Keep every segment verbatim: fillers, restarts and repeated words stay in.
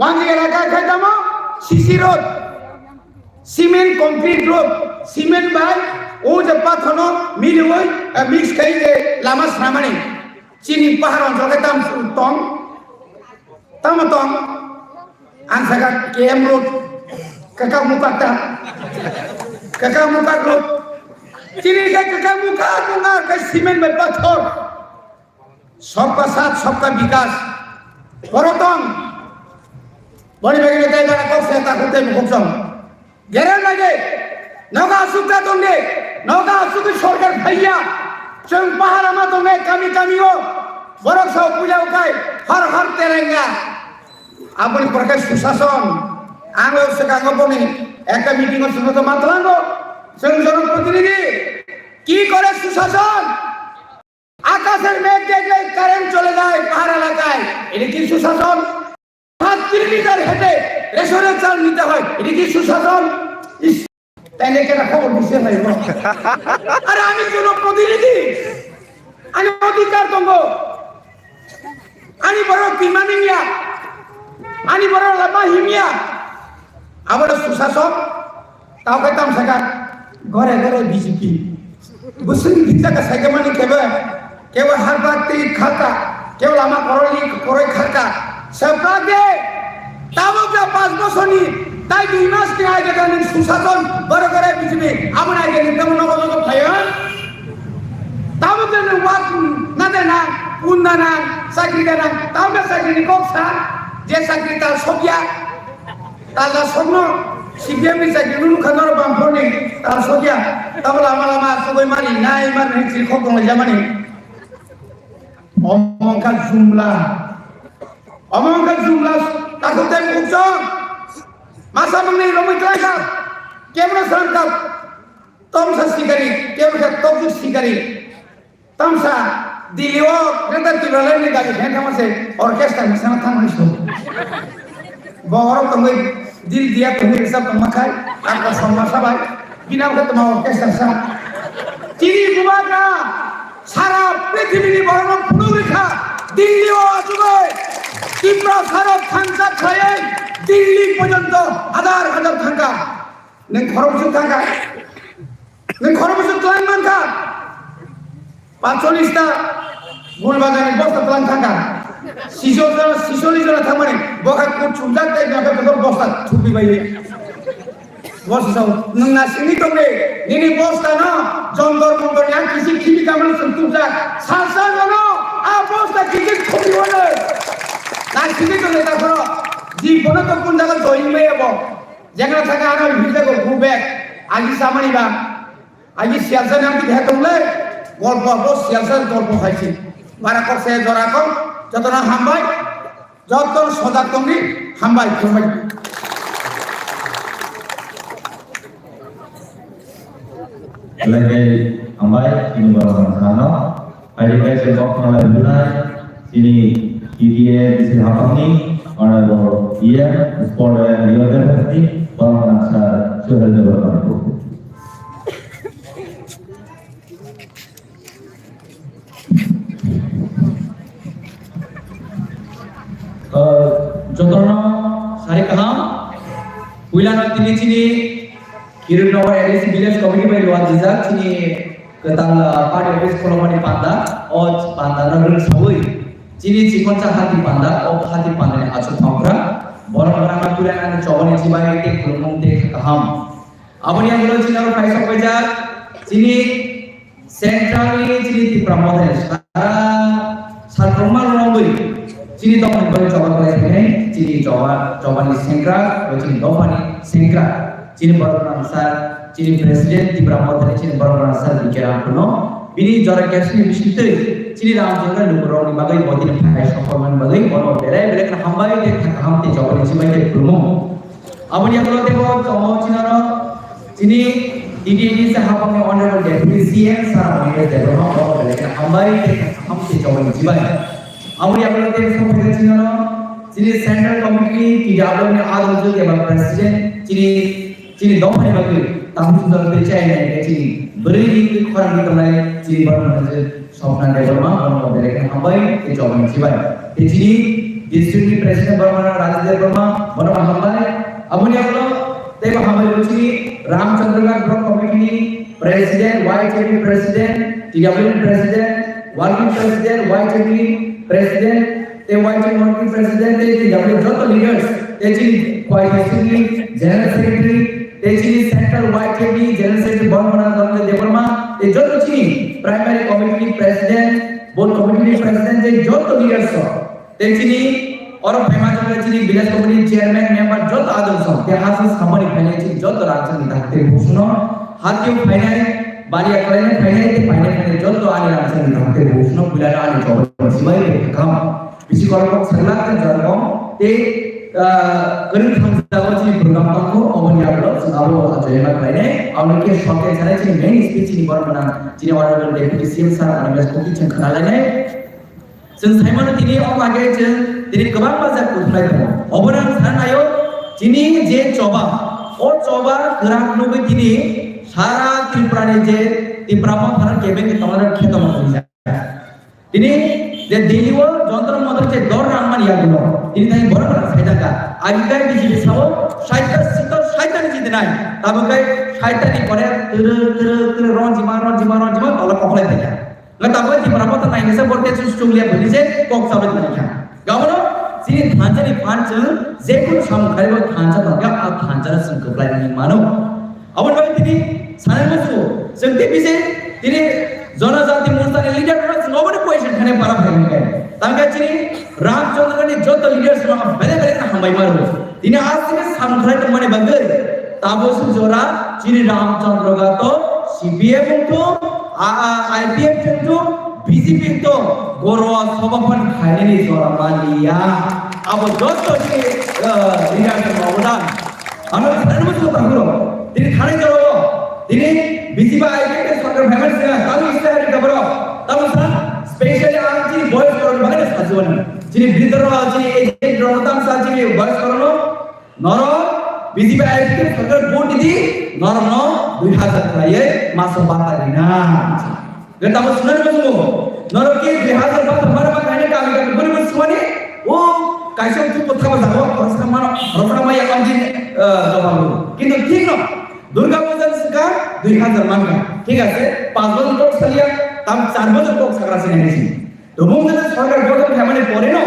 Panji elaka khai tamo C C road, cement concrete road, cement bai o je pathono miliwi, eh, mix khai je lama swnamani. Chini pahar onchol khe tam tong, tamo tong, ang saka K M road, kaka mukak ta, kaka mukak road. Chini khe kaka mukak mukak khe cement bai pathor. Sabka saath, sabka bikas. Borok tong. Boni bagwi tei bara kok se ta kok tei bukhuk song. Gere lage. Noga asuk ta tong de. Noga asuk sorkar phaiya. Chwng pahar lama tong de kami kami o. Borok sao puja ukai. Har har terenga. Aboni porke susason. Ang o swkango boni ekta meeting o suno to matlango. Chwng jonoprotinidhi. Ki kore susason? আকাশের মেঘ দেখলেই কারেন্ট চলে যায় পাহাড় এলাকায়। এটা কি সুশাসন? সাত কিলোমিটার হেঁটে রেশনের চাল নিতে হয়। এটা কি সুশাসন? ইস, তাইলে কেন খবর দিছে ভাই? আরে আমি জনপ্রতিনিধি, আমি অধিকার দঙ্গ, আমি বড় বিমানিয়া, আমি বড় লামা হিমিয়া, আবার সুশাসন। Tao khe tamo sakha, gore gore B J P. Bwswk ni himjak ka saikha mani kebo, kebo harbak twi kharka, kebo lama koroi koroi kharka. Saplak de, tabuk da panch bosor ni, tai dui mas ni aage da nwng susason gore gore B J P. Abo ni aage nwng tamo nogo nogo phaio. Tabuk da nwng wak na de na, un na na, chakri da na, tabuk da chakri ni kok sa, je chakri tal sokya. Talda sokno C P M ni chakri nukha norok bangphorni tal sokya. Tamo lama lama asugwi mani nai mani chiri khok tonglaijamani. Omo wngkha jumla. Omo wngkha jumla takhuk tei bukchok. Masa mangni romwi twlaikha. Kebra sangkha tomsa sikari, kebra tokjwk sikari. Tamsa Delhi o Greater Tipraland ni dabi khe thangma se orchestra ni sana thangmani so. Bo oro tongwi dil diya tongwi rwchap tongma khai, ang kosong ma sabai, bini abo khe tongma orchestra sa. Chini bubagra sara prithibini borokno phunuk rikha, Delhi o achugwi Tripura sarok thangjak khaiwi Delhi porjonto hadar hadar thangkha. Nwng khoroksa thangkha. Nwng khoroksa twlang mankha. Pacholis ta gul bazar ni bosta twlang thangkha. Siso jona, siso ni jona thangmani. Bokha kut chumjak tei bokha kotor bosta thupi bai. Bosta sao. Nwng na sini tong de. Nini bosta no. Jontor montor yang kisi khibi kamani sung tupjak. Salsa nono. A bosta kisi thupi wane. Na sini tong de ta khoro. Ji bono to kun jaga join mai abo. Jekla thaka ano himjago go back. Agi samani ba. Agi siyasa ni amti beha tongle. Golpo abo siyasa golpo haisi. Bara kok se jora kok. Jotono hambai. Jotono sojak tongni hambai. Hambai. Lagi hambai. Ini baru sana. Adi kai se kok nolai bulai, sini T D A D C hapangni, Honorable E M, Sport and Youth Affairs ni, Bangla Sir Suhel Devarman. Eh, jotono sari kaham, puilano tini chini Kirit Nagar A D C Village Committee bai luan jijak chini kwtal, ah, party office khulumani panda, o panda no rwng sawi chini chikonsa hati panda, o hati panda ni achuk thangkra, borok rang na pura ani chobani chibai tei khulumung tei kaham. Aboni yagulo chini aro kaisa paijak chini Central ni chini Tipra Motha ni sara satrongma rwngwi chini dophani bagwi choba khlai phainai, chini choba, chobani sengkrak bai chini dophani sengkrak, chini borok rang sir, chini President Tipra Motha ni chini borok rang sir B K Ramkhono bini jora kepsini bisingtwi chini Ramchandra lukurokni bagwi bo tini phai sokholmani bagwi bono belai belai kheno hambai tei kaham tei chobani chibai tei khulumung. Aboni yagulo teibo tongo chini aro chini D D A D C hapangni Honorable Deputy C M Sir Mohesh Debbarma, borok belai kheno hambai tei kaham tei chobani chibai. Aboni yagulo teibo sokphaikha chini aro chini Central Committee ni T W ni adoljuk eba President chini, chini dophani bagwi Tahu Sundar tei chairman tei chini bwrwini khorang ni tongnai chini borok Sopna Debbarma, bono belai kheno hambai tei chobani chibai. Tei chini district ni President Bormana Rajesh Debbarma, bono hambai. Aboni ulo teibo hambai bo chini Ramchandra Ghat Block Committee ni President, Y T F ni President, T W ni President, Working President, Y T F ni President, tei Y T F Working President, tei T W joto leaders, tei chini Khowai district ni General Secretary, tei chini Central Y T F ni General Secretary Bormana Dhananjay Debbarma, tei joto chini Primary Committee ni President, Board Committee ni President, tei joto leaders rok. Tei chini oro phaima jora chini village committee chairman member joto adong song tei haste samani phainai chini joto rangchakni dakti busuno hatio phainai baliya khlainai phainai tei phainai phainai joto ani rangchakni dakti busuno builano ani chobani sibai bai kham bisi korok kok serlak tei jorok tei kwrwng thamjak chini program tongkho oboni abo chwng abo ajoyama khlainai aboni khe sokke sanai chini main speech chini borok gwnang chini honorable deputy C M sir ani message kok chwng khna lainai. Chwng saimano tini o bagwi chwng tini kwbangma jat kuthumlai tongo. Obono ang sana naio, chini je choba, o choba kwrak nugwi tini sara Tripurani je Tipra Motha no kebengwi tongnai khe tongma hwnjak. Tini je Delhi o Jantar Mantar je dor rang mani yagulo, tini thani borok rang saidaka. Agi kai B J P sao saita sita saita ni jidinai. Tabuk kai saita ni pore turu turu turu ronjima ronjima ronjima tolo koklai thaika. Nga tabuk Tipra Motha nainisa borte chus chungliya bini je kok sabai tongkha. Gabono chini thansa ni phan chwng je kun samung khaibo thansa tongkha, a thansa no chwng kwplai ni mano. Aboni bagwi tini sanai musu chwng tei bisi tini Janajati Morcha ni leader rok chwng oboni question khane para phai hwnkai. Tangka chini Ramchandra ni joto leaders rok bele bele na hambai maro. Tini asini samung khlai tongmani bagwi tabuk suk jora chini Ramchandra Ghat to C P M wngthung, a, a, I P F wngthung, B J P wngthung, goro soba phan khainani jora maliya. Abo joto ni, eh, leader ni obodan. Ano thani musu tangkuro. Tini thani jora o. Tini B J P I P F sorkar phaimani singa, talu ista hari kabaro. Talu sa, specially ang chini boys koroni bagwi sajuan. Chini bidro, chini agent rok tam sa chini boys korono. Norok B J P I P F sorkar vote di, norok no dui hazar khlaiye maso bata rina. Ge tamo sunani bo sungo. Norok ke dui hazar bata mara ba khaine kami kami buri buri sumani. O kaisa tu kotha ba jago, khoroksa mano, khoroksa ma ya amjin, eh, jawabu. Kintu thik no. Durga Puja ni swkang dui hazar mankha. Thik ase, panch bojor kok saliya, tam char bojor kok sakra sinai nisi. Tobung jani sorkar gothon khaimani poreno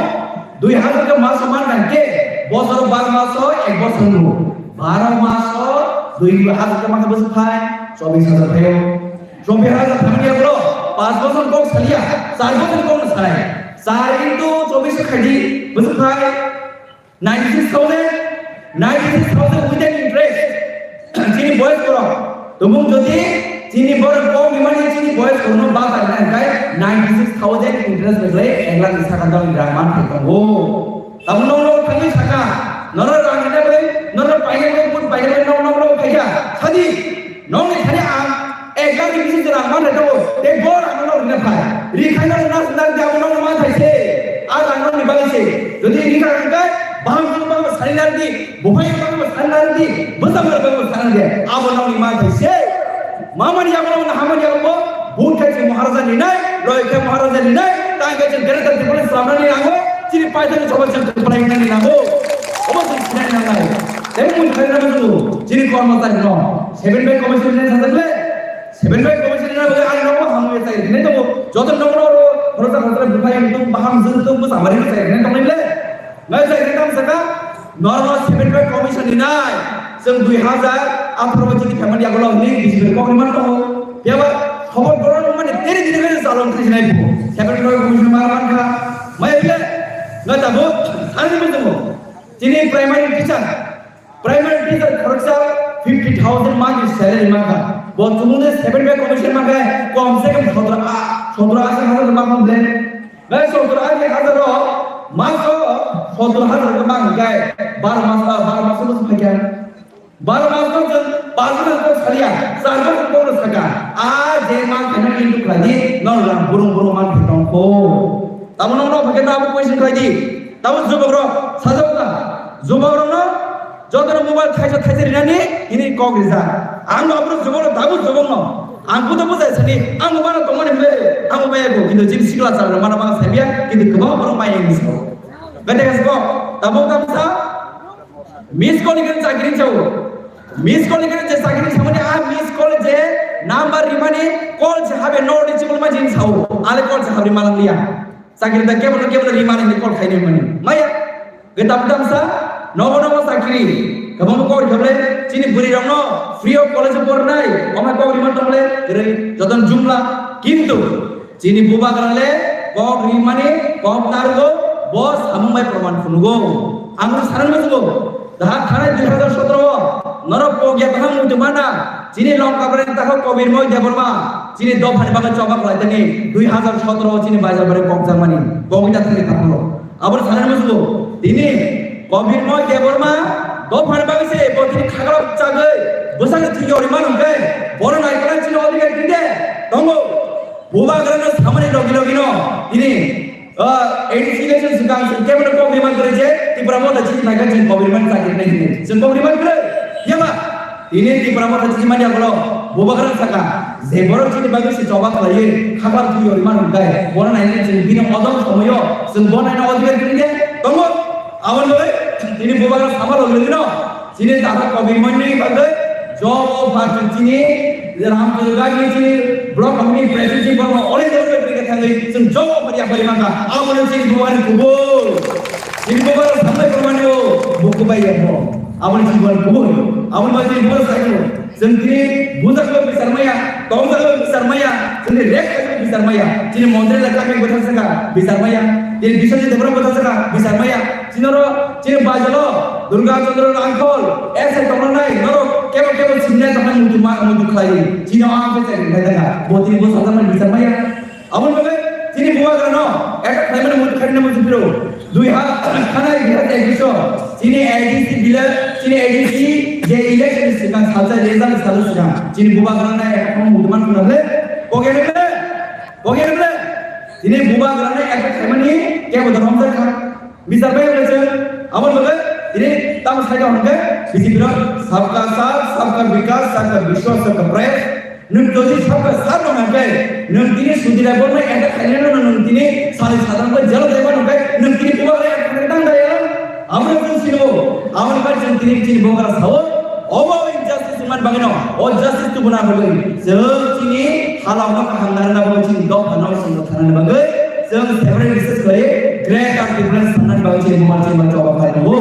dui hazar khe maso mankha khe bosor baro maso ek bosor nungo. Baro maso dui hazar khe mankha bwswk phai chobis hazar phaio. Chobis hazar phaimani yagulo panch bosor kok saliya, char bosor kok no sanai. Char into chobis khaidi bwswk phai Ninety six thousand, ninety six thousand with an interest. Chini boys korok. Tumung jodi chini borok kok ni mani chini boys korok no bata ni hwnkai ninety six thousand interest bai ek lakh ni saka dong rang man thai tongo. Tabuk nong nong thangwi saka, noro rang ni bai, noro paina bai, pun paina bai, nong nong nong phaikha. Sadi. Nongni thani ang ek lakh ni bising rang man rwjago, tei bo rang no rwna phai. Ri khaina rwna swnang di abo nongni man thai se. A rang nongni bagwi se. Jodi ri kha hwnkhe baham jwng bagwi sani lar di, buphai bagwi sani lar di, bwsa bagwi sani lar di. Abo nongni man thai se. Mamani abo nongni hamani abo bo, bun khai se Maharaja ni nai, roi khai Maharaja ni nai, tang khai se Greater Tipraland slamnani nango, chini paithakni choba chwng kwplai wngnani nango. Obo chwng sinai nangnai. Tei mui khairokno chini kormochari no seven by commission ni sajak le, seven by commission ni sajak le, ani nogo hamwi chai rinai tongo, joto nogo oro khoroksa khoroksa buphai wngtong, baham jwng tong, bwsa mari chai rinai tongnai le, nai chai rinai tamo saka, norok seven by commission ni nai, chwng dui hazar atharo chini family yagulo hwnwi B J P ni kok ni man tongo, phiya ba khobor borok mani teri dini bai chalon khai sinai phu, seven by commission mar man kha, mai le, ngai tabuk, ani bai tongo. Chini primary teacher, primary teacher khoroksa fifty thousand monthly salary mankha. Bo chumungni seven by commission mankha, kom se kom sotro a, sotro asi hazar mankha ble. Bai sotro asi hazar o maso sotro hazar ko mankha, baro mas, baro mas ko mankha. Baro mas ko jeng, baro mas ko saliya, sar ko ko saka. A je mankha na kintu khadi, no lang burung burung mankha tongkho. Tamo no no phake na bu question khadi. Tamo jubok rok sajok ka. Jubok rok no joto no mobile thaisa thaisa rinani hini kok rijak. Ang no abro jubok rok dabu jubok no. Ang buto bujai sani ang no bana tongmani me ang no maya ko kintu jin sikla chal mana bang sabia kintu kebang borok maya ni so. Gate gas kok. Tabuk tamsa. Miss call ni khe chakri chao. Miss call ni khe je chakri chao ni a miss call je number rimani call je habe no reachable ma jin sao. Ale call je habe malang liya. Chakri da kebo no kebo rimani ni call khaini mani. Maya. Gate tabuk tamsa. Nobo nobo chakri. Kabang kok kable chini buri rong no free of college pornai. Oma kok riman tongle. Joton jumla. Kintu Chini bubagra le kok rimani kok narwgo, bo samung bai proman phunugo. Ang no sanani muchungo, daha thanai dui hazar sotro o norok kok ya kaham muitu mana, chini Longkabarani takha Kobirmoy Debbarma, chini dophani bagwi choba khlaitani dui hazar sotro o chini Baijalbari kok jakmani, kok ita thangwi thangmano. Aboni sanani muchungo, tini Kobirmoy Debbarma dophani bagwi se bo tini khaglak chagwi bwsakni thwi yorwi manu hwnkhe, bono naikolai chini odhikar twi de tongo. Bubagrano samani logi logino tini, ah, A D C election swkang se kebo no kok rimani kwrwi je Tipra Motha chini naikha chini kok rimani chakri nai hini. Chwng kok rimani kwrwi? Yama? Tini Tipra Motha chini mani akholo bubagra saka je borok chini bagwi se choba khlaiwi khaklam thwi yorwi manu hwnkhe bono nainani chwng bini odom somoyo chwng bo naina odhikar kwrwi de tongo. Aboni bagwi tini bubagra sama logi logino Chini takhuk Kobirmoyni bagwi job offer chini Ramchandra Gandhi chini block committee president chini borokno all India level kwrwi khe thangwi chwng job offer yapharwi mankha. Abono chini bubagrani kubui. Chini bubagra sambai kwrwngmani o bukubai yapho. Aboni chini bubagrani kubui. Aboni bagwi chini bubagra sai chwng tini bujak bai bichar maya, tongjak bai bichar maya, chini rek bai bichar maya, chini montri elaka bai bwthar saka bichar maya, chini Biswajit Debbarma bwthar saka bichar maya. Chini oro, chini bajalo, Durga Chandra Rangkhol, S A tongnai, norok kebo kebo sinai tongmani muitu ma, muitu khlai. Chini o ang khe chai khlai daga. Bo tini bo sajak mani bichar maya. Aboni bagwi chini bubagrano, attack khlai mani muitu khairina muitu phiro. Dui ha, khana dui hazar ekwis o. Chini A D C village, chini A D C je election ni swkang salsa result salsa swkang. Chini bubagrano attack khlai muitu man khna le. Koge le. Koge le. Chini bubagrano attack khlai mani kebo da romjak kha. Bichar bai wngkha chwng, aboni bagwi tini tamo sai tong hwnkhe B J P rok sabka saath, sabka vikas, sabka vishwas, sabka prayas. Nwng jodi sabka saath wng hwnkhe, nwng tini Sudhir Debbarma attack khainai no nwng tini sari sadhan bai jelo daiba hwnkhe, nwng tini bubagra attack khainai tang daya. Aboni chwng sino, aboni bai chwng tini chini bubagra sao, obo injustice wngmani bagwino, o justice tubuna bagwi chwng chini halao no kaham narwkna bagwi chini dopha no chwng thanani bagwi. Chwng separate research khlai, greater difference sanani bagwi chini buma chini bagwi choba khlai tongo.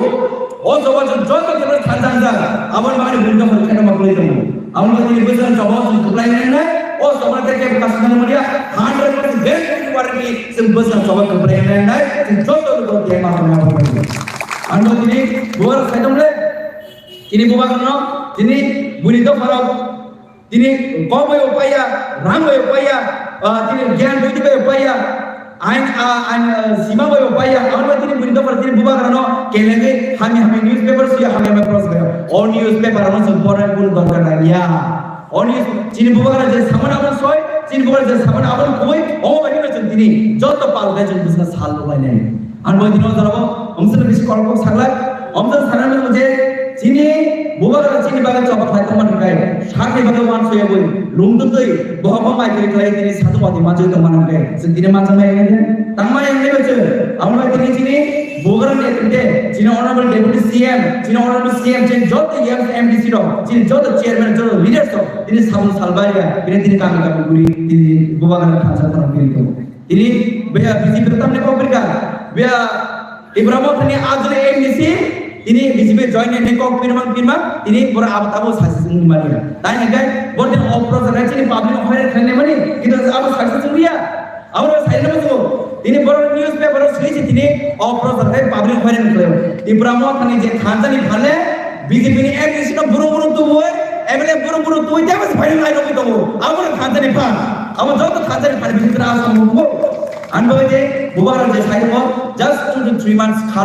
O choba chwng joto difference thansa wngkha, aboni bagwi bunda phano khe tongma kwlwi tongo. Aboni bagwi chini bwswk choba chwng kwplai wngnai, o choba khe kebo kasuna manya, hundred percent guarantee warranty chwng bwswk choba kwplai wngnai, chwng joto luku khe ma tongma kwlwi tongo. Ano chini bubar sai tong le, chini bubar no, chini buni dopha rok, Tini kok bai upaya, rang bai upaya, ah, tini gyan buddhi bai upaya, ain, ah, ain, ah, sima bai upaya, aboni bai tini bini dopha tini bubagrano kelengwi hami hami newspaper suya hami hami pros bai. O newspaper ano chwng porna kunu dorkar nai ya. O news chini bubagra je samani aboni soi, chini bubagra je samani aboni kubui, o bai no chwng tini joto pal bai chwng bwsna sal bo bai nai. Ang bai dino jora bo, omsana bisi kol kok saklai, omsana sana nang je, chini bubagra chini bagwi choba khlai tongma nang kai, sakni bagwi wan soya bwi, lung twi twi, bohok bo mai kiri khlai tini satu wati majui tongma nang kai, chwng tini majang mai nang kai, tangma yang nai bachwng, amo bai tini chini bubagra ni tinte, chini honorable deputy C M, chini honorable C M, chini joto yang M D C rok, chini joto chairman, joto leaders rok, tini sabun salbai ya, tini tini kami kami guri, tini bubagra thansa thansa guri tong. Tini beya B J P tamni kok birka, beya Ibrahim Motha ni ajli M D C, tini B J P join ni kok pirmang pirmang, tini bora abo tabo sasi sung mani. Tai ni kai, bor din opro sa kai chini public hoiran khan mani, kita abo sasi sung ya. Abo sai na mo. Tini bor newspaper o sui si tini opro sa kai public hoiran khan. Ibrahim Motha ni je thansa ni phale, B J P ni M D C no burung burung tubu, M L A burung burung tubu, dia masih final ai nunggu tubu. Abo na thansa ni phan, abo joto thansa ni phan B J P na asal nunggu. Ang bai je bubagra je sai mo, just two to three months khalo.